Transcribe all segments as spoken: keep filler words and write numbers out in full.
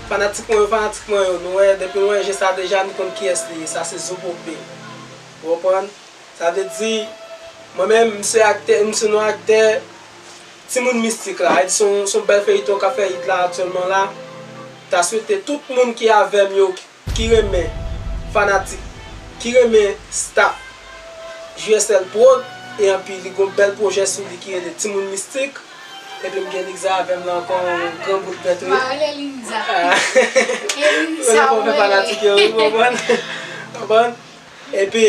Fanatik mwen yo, fanatik mwen yo, nou wè, depi nou wè je sa deja, nou konn kiyès li ye, sa se Zo Pope. Ou konprann? Sa vle di, mwen menm, m se aktè, m se yon aktè, Timoun Mistik la, se yon, se yon bèl feyton k ap fè hit la aktyèlman la. Ta swete tout moun ki avè m yo, ki renmen fanatik, ki renmen staff J S L Prod, e anpi li gon bèl pwojè sou li ki rele Timoun Mistik. Epi m gen Nickza avè m la ankò, yon gran bout bèt wi. Pa rele Nickza. Ah. E Nickza ou rele. Fè fanatik yo, wi, konprann? Konprann? Epi,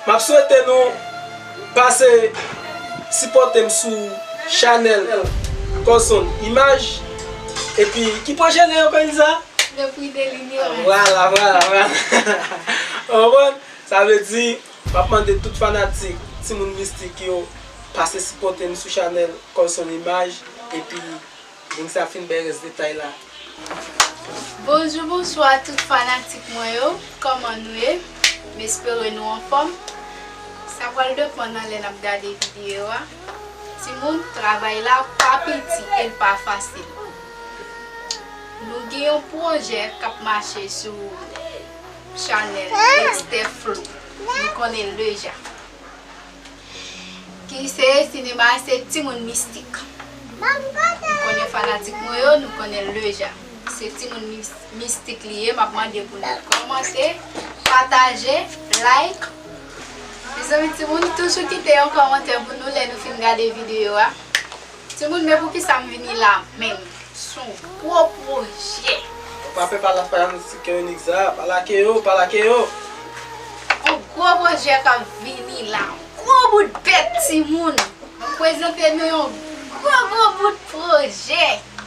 m ap swete nou pase sipòte m sou chanèl Colson Image. Epi, ki pwojè li ankò, Nickza? Le prix de l'ignorance. Vwala, vwala, vwala. Ou konprann? Sa vle di, m ap mande tout fanatik Timoun Mistik yo pase sipòte m sou chanèl Colson Image. Epi, Nickza fin bay rès detay la. Bonjou, bonswa tout fanatik mwen yo. Kòman nou ye? M espere nou anfòm. Sa pral depann nan lè n ap gade videyo a. Timoun, travay la pa piti e l pa fasil. Nou gen yon pwojè k ap mache sou chanèl Dexter Flow. Nou konnen l deja. Ki se sinema, se Timoun Mistik. Nou konnen fanatik mwen yo, nou konnen l deja. Se Timoun Mis-, Mistik li ye, m ap mande pou nou kòmante, pataje, like. Mezanmi, timoun, toujou kite yon kòmantè pou nou lè nou fin gade videyo a. Timoun, men poukisa m vini la menm? Se yon gwo pwojè. Pa pè pale ak fanatik yo, Nickza, pale ak yo, pale ak yo. Yon gwo pwojè k ap vini la. Yon gwo bout bèt, timoun. M prezante nou yon gwo, gwo bout pwojè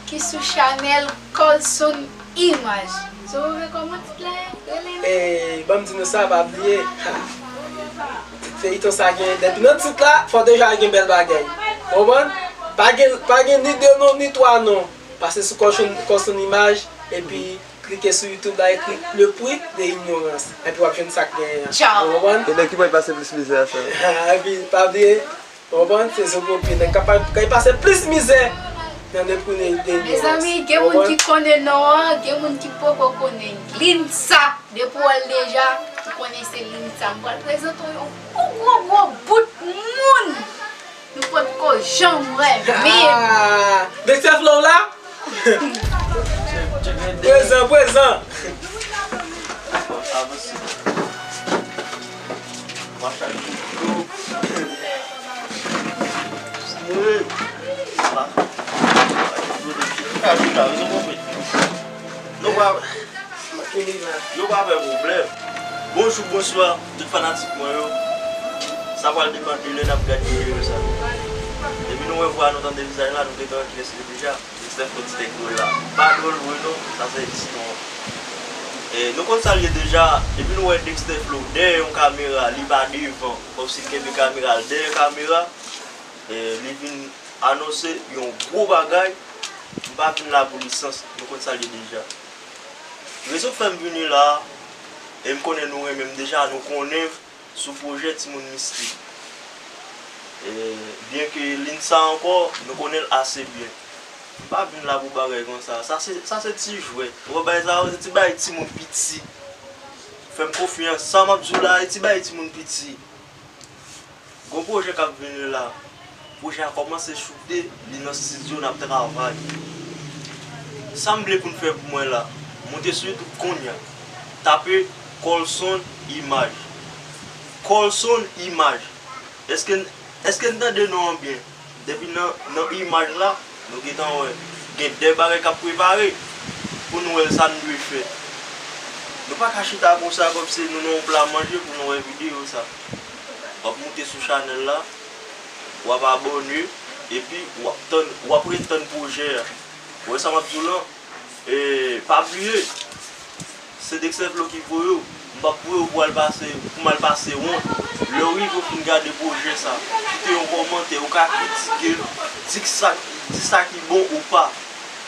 ki sou chanèl Colson Image. Zo, ou vle kòman tit la ye? Rele m. E, ban m di nou sa, pa bliye. Tit feyiton sa gen, depi nan tit la, fò deja gen bèl bagay. Ou konprann? Pa gen, pa gen ni de non, ni twa non. Pase sou Colson, Colson Image, epi klike sou YouTube la, ekri Le Prix de l'Ignorance. Epi w ap jwenn sa k genyen an. Tchaw. Ou konprann? E nèg ki pral pase plis mizè a sa. Epi, pa bliye, ou konprann? Se Zo Pope, nèg k ap, k ap pase plis mizè nan Le Prix de l'Ignorance. Mezanmi, gen moun ki konnen non an, gen moun ki poko konnen. Lynsa, depi w wè l deja, ou konnen se Lynsa. M pral prezante w yon gwo, gwo, gwo bout moun. Nou potko janm wè menm. Ah, Dexter Flow la? Prezan, prezan. Nou pa, yo pa fè pwoblèm. Bonjou, bonswa, tout fanatik mwen yo. Sa pral depann de lè n ap gade videyo sa. Depi nou wè vwa, nou tande vizaj la, nou gentan wè kiyès li deja. Dexter Flow ti tèk dwòl la. Pa dwòl vre non, sa se istwa. E, nou konn sa l ye deja, depi nou wè Dexter Flow dèyè yon kamera, li pa devan, kòmsi l kenbe kamera, l dèyè kamera, e, li vin anonse yon gwo bagay, m pa vin la pou lisans, nou konn sa l ye deja. Rezon k fè m vini la, e m konnen nou renmen m deja, nou konnen sou pwojè Timoun Mistik. E, byenke Lynsa ankò, nou konnen l ase byen. M pa vin la pou bagay konsa. Sa se, sa se ti jwèt. Ou wè bagay sa yo, se ti bagay timoun piti. Fè m konfyans. Sa m ap di w la, e ti bagay timoun piti. Gon pwojè k ap vini la. Pwojè a kòmanse choute, li nan estidyo, n ap travay. Sa m vle pou n fè pou mwen la, moute sou YouTube kounye a. Tape Colson Image. Colson Image. Èske n, èske n tande non an byen? Depi nan, nan imaj la, nou gentan wè gen de bagay k ap prepare pou nou wè sa n dwe fè. Nou pa ka chita konsa kòmsi nou nan yon pla manje pou nou wè videyo sa. W ap moute sou chanèl la, w ap abòne, epi w ap tann, w ap ret tann pwojè a. Ou wè sa m ap di w lan? E, pa bliye, se Dexter Flow ki voye w. M p ap voye w pou al pase, pou m al pase wont. Lè w rive w fin gade pwojè sa, kite yon kòmantè, ou ka kritike l, di sa, di sa ki bon ou pa.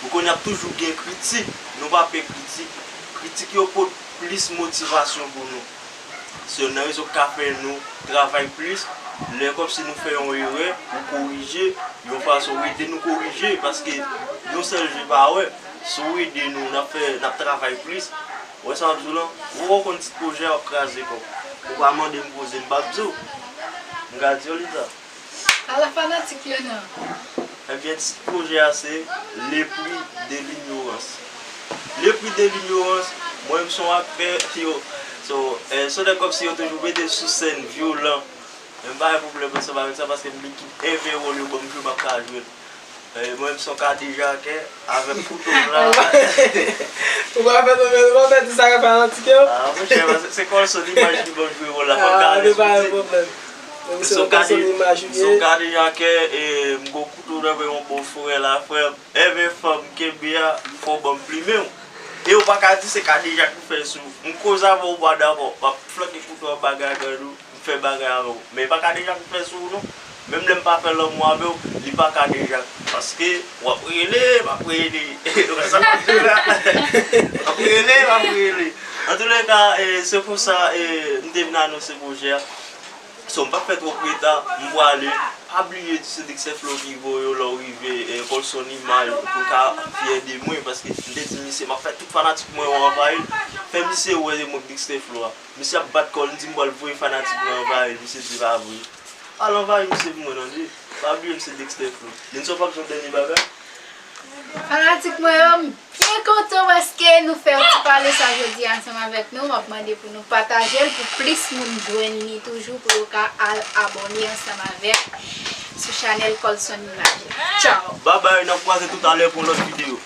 Ou konnen ap toujou gen kritik, nou pa pè kritik. Kritik yo pot plis motivasyon pou nou. Se youn nan rezon k ka fè nou travay plis. Lè kòmsi nou fè yon erè, ou korije, yon fason ou ede nou korije, paske yon sèl je pa wè. Si w ede nou, n ap fè, n ap travay plis. Ou wè sa m ap di w lan? Ou poko konn ti pwojè a, w ap kraze kò w. Ou pa mande m koze, m p ap di w. M ka di w li sa. Ala fanatik yo nan. Ebyen, tit pwojè a se Le prix de l'ignorance. Le prix de l'ignorance, mwen menm se yon aktè, yo. So, eh, se yon nèg kòmsi yo toujou mete sou sèn vyolan. Men m pa gen pwoblèm ansanm avèk sa, paske m gen tout envè wòl yo ban m jwe, m ap ka jwe l. Eh, mwen menm se yon kadejakè avèk kouto m la. Ou pa fè, ou pa fè di sa k ap fè antik yo? Ah, monchè, se, se Colson Image ki ban m jwe wòl la, fò m ka respekte. Pwoblèm. M se yon kade, m se yon kadejakè, e m gon kouto nan men yon bon frè la, frè m. Envè fanm kenbe a, fò w ban m plimen w. E ou pa ka di se kadejak m fè sou ou. M koze avè w, ou pa dakò, m ap flanke kouto an bagay, gad ou, m fè bagay avè w. Men e pa kadejak m fè sou ou non. Menm lè m pa fè lanmou avè w, li pa kadejak. Paske w ap rele, m ap rele. Ou wè sa m ap di w la? M ap rele, m ap rele. Antouleka, e, se konsa, e, m te vin anonse pwojè a. So, m p ap fè twòp reta, m pwale. Pa bliye di se Dexter Flow ki voye w lè w rive, e, Colson Image, pou l ka fyè de mwen, paske m te di misye, m ap fè tout fanatik mwen yo anvayi l. Fè misye wè se mwen k Dexter Flow a. Misye ap bat kò l, m di m pral voye fanatik mwen anvayi l, misye di pa vre. Al anvayi misye pou mwen, tande. Pa bliye m se Dexter Flow. Denso p ap jwenn dènye bagay. Fanatik mwen yo, m byen kontan paske nou fè yon ti pale sa jodi a ansanm avèk nou. M ap mande pou nou pataje l pou plis moun jwenn li toujou, pou yo ka al abòne ansanm avèk sou chanèl Colson Image. Tchao! Babay, n ap kwaze toutalè pou yon lòt videyo.